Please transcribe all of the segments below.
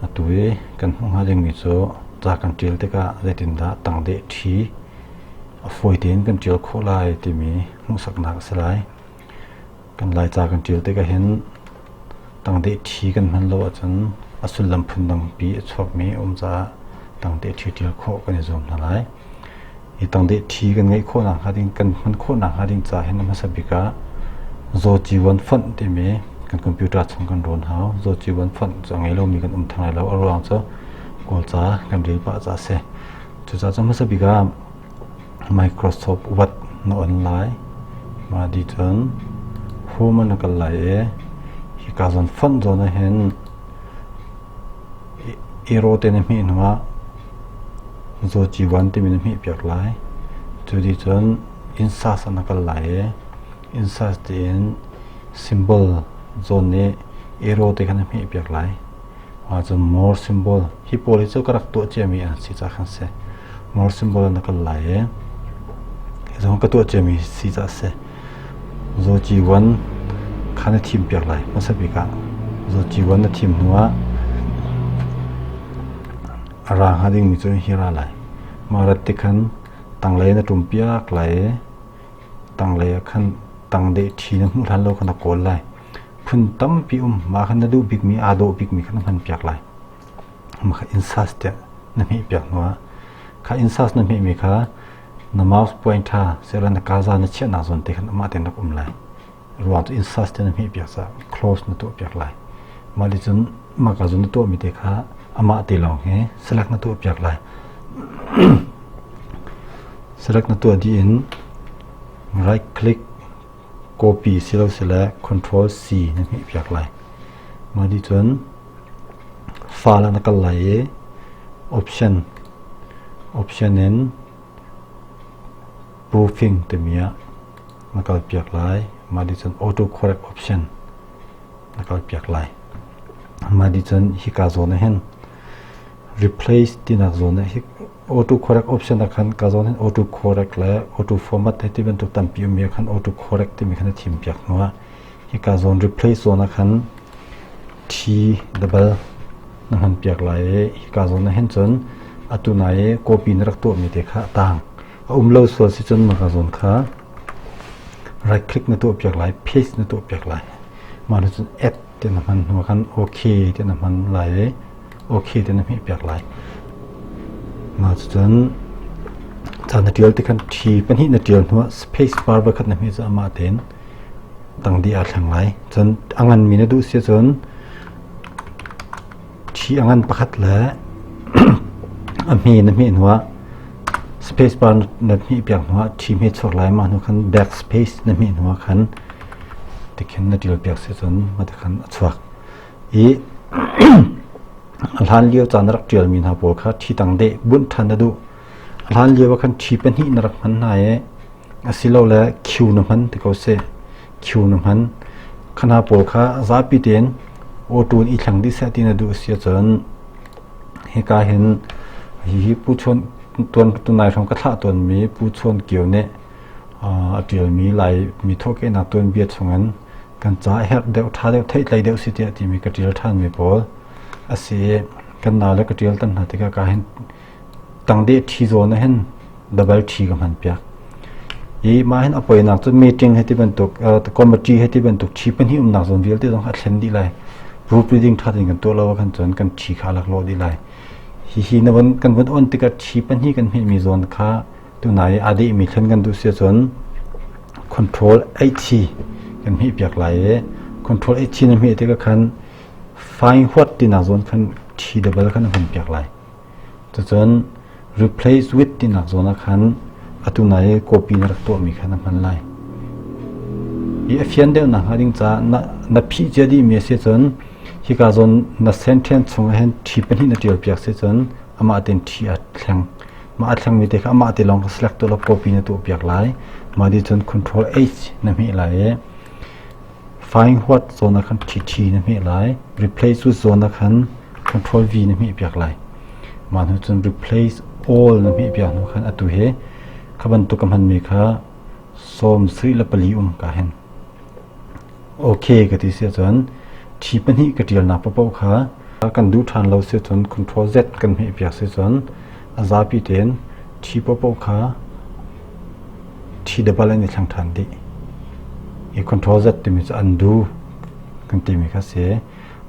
Atu i kan hmuh hnga dingmi cu ca kan ṭial tikah zeitindah tangdeh ṭhi a fawi tein kan ṭial khawh lai timi hmuhsaknak a si lai. Kan Laica kan ṭial tikah hin tangdeh ṭhi kan hman lo ahcun a sullam phundangpi a chuakmi a um caah tangdeh ṭhi ṭial khawh kan i zuam hna lai. Hi tangdeh ṭhi kan ngeih khawhnak hnga ding kan hman khawhnak hnga ding caah hin a hmasa bik ah Zawcivuan fonh timi kan computer chung kan rawn hau. Zawcivuan fonh cu a ngei lomi kan um theng lai lo. A ruang cu Kawlca kan rel pah caah a si. Cucaah cu hmasa bik ah Microsoft Word na on lai. Mah dih cun Home ah na kal lai i hika zawn fonh zawn ah hin Arrow te na hmeh hnu ah Zawcivuan timi na hmeh piak lai. Cu dih cun insert ah na kal lai i insert tiin symbol zawn nih arrow te kha na hmeh piak lai. Cun more symbol hi pawl hi cu ka rak tuah ciami an si caah khan si. More symbol ah na kal lai i hi zong ka tuah ciami si caah si. Zawcivuan kha na thim piak lai hmasa bik ah. Zawcivuan na thim hnu ah a ra hnga dingmi cu hi ra lai. Mah rat ti khan tanglei na ṭum piak lai i tanglei ah khan tangdeh ṭhi na hmuh hlan lo kha na kawl lai. Phun tampi um mah khan na duh bikmi aa dawh bikmi kha na hman piak lai. Mah kha insas tiah na hmeh piak hnu ah kha insas na hmehmi kha na mouse pointer sila na kaza na chiahnak zawn te khan amah tein rak um lai. Ruang cu insas te na hmeh piak caah close na tuah piak lai. Mah li cun mah ka zun na tuahmi te kha amah te lawng hi select na tuah piak lai. Select na tuah dih in right click copy silo sile control C na hmeh piak lai. Mah dih cun file ah na kal lai i option option in proofing timi ah na kal piak lai. Mah dih cun auto correct option na kal piak lai. Mah dih cun hika zawn ah hin replace tinak zawn ah hi auto correct option ah khan ka zawn hin auto correct le auto format he ti bantuk tampi ummi ah khan auto correct timi khan na thim piak hnu ah hika zawn replace zawn ah khan T double na hman piak lai i hika zawn ah hin cun atu nai i copy na rak tuahmi te kha a tang a um lo sual si cun maka zawn kha right click na tuah piak lai paste na tuah piak lai mah nu cun add ti na hman hnu khan ok ti na hman lai i ok ti na hmeh piak lai mah cun ca na tial ti khan T pahnih na tial hnu ah space bar pakhat na hmeh cu amah tein tangdi aa thleng lai. Cun a nganmi na duh si cun ṭhi a ngan pakhat le a hme na hmeh hnuah space bar na hmeh piak hnuah ṭhi hme chuak lai mah hnu khan back space na hmeh hnuah khan tikhin na ṭial piak si cun mah tikhan a chuak. I a hlan lio caan na rak ṭialmi hna pawl kha ṭhi tang deh bunh ṭhan na duh. A hlan lio ah khan ṭhi pahnih na rak hman hna i asilole Q na hman ti ko seh. Q na hman. Khana pawl kha zapi tein auto in i thleng dih seh ti na duh si ahcun hika hin hihi Pu Chawn tuan tunai hrawng ka thlah tawnmi Pu Chawn Kio nih a ṭialmi Lai mi thawhkehnak tuanbia chungin kan ca herh deuh ṭha deuh theihtlei deuh si tiah timi ka ṭial ṭhanmi pawl a si i kan nau le ka ṭial tan hna tikah ka hin tangdeh ṭhi zawn ah hin double ṭhi ka hman piak. I mah hin a poinak cu meeting he ti bantuk committee he ti bantuk ṭhi pahnih umnak zawn vialte zong kha a thlen dih lai. Proofreading ṭha tein kan tuah lo ahkhan cun kan ṭhi kha a laklawh dih lai. Hihi na von kan von on tikah ṭhi pahnih kan hmehmi zawn kha tunai i aa dehmi thlen kan duh si ahcun control H kan hmeh piak lai i control H na hmeh tikah khan find what tinak zawn khan ṭhi double khan na hman piak lai. Cucun replace with tinak zawn ah khan atu nai i copy na rak tuahmi kha na hman lai. I a fian deuh nak hnga ding caah na, na phih cia dihmi a si cun hika zawn na sentence chung ah hin ṭhi pahnih na ṭial piak si cun amah tein ṭhi a thleng. Mah a thlengmi te kha amah te lawng kha select tuah law copy na tuah piak lai. Mah dih cun control H na hmeh lai i Find what zawn ah khan ṭhiṭhi na hmeh lai. Replace with zawn ah khan control V na hmeh piak lai. Mah hnu cun replace all na hmeh piak hnu khan atu hi kha bantuk ka hmanmi kha 74 um ka hin. Okay ka ti si ahcun ṭhi pahnih ka ṭialnak paohpaoh kha. Kan duh ṭhan lo si cun Control Z kan hmeh piak si cun a zapi tein T paohpaoh kha T double an i thleng ṭhan dih. Hi Control Z timi cu undo kan timi kha si.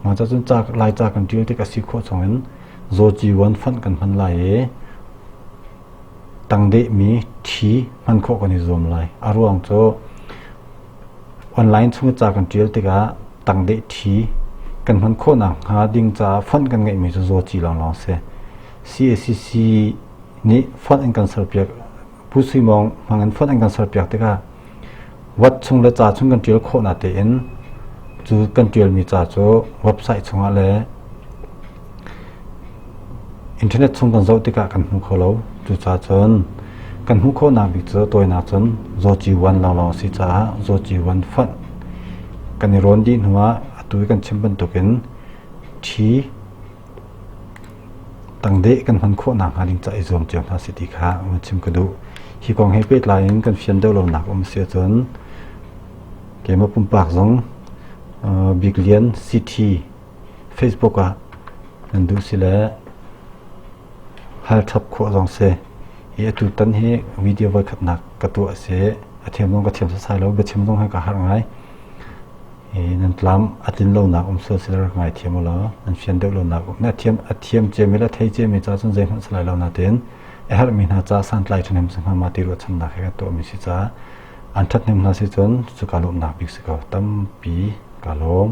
Mah ca cun ca Laica kan ṭial tik a si khawh chungin Zawci one font kan hman lai i tangdehmi ṭhi hman khawh kan i zuam lai. A ruang cu online chung i ca kan ṭial tikah tangdeh ṭhi kan hman khawhnak hnga ding caah font kan ngeihmi cu zawci lawnglawng a si. CACC nih font an kan serpiak Pu Sui Mawng hmang in font an kan serpiak tikah Word chung le ca chung kan ṭial khawhnak tein cu kan ṭialmi ca cu website chungah le internet chung kan zoh tikah kan hmu kho lo. Cucaah cun kan hmuh khawhnak bik cu tawinak cun Zawci One lawnglawng a si caah Zawci One font kan i rawn dih hnuah atu i kan chim bantukin ṭhi tangdeh kan hman khawh nakhnga ding ca i zuam cio hna si ti kha van chim ka duh. Hi kong he pehtlai in kan fian deuh lonak um si ahcun keimah pumpak zong Bik Lian CT Facebook ah nan duh si le hal chap khawh zong si. Hi atu tan hi video voikhatnak ka tuah a si. A thiam zong ka thiam sasai lo, biachim zong hi ka harh ngai. Nan tlam a tlin lonak um sual sila rak ngaithiam u law nan fian deuh lonak um na thiam a thiam ciami le thei ciami ca cun zeihmanh si lai lo nain a herhmi hna ca santlai ṭhahnem si hnga ma ti ruahchannak he kan tuahmi si caah an ṭhathnem hna si cun cu ka lawmhnak bik si ko tampi ka lawm.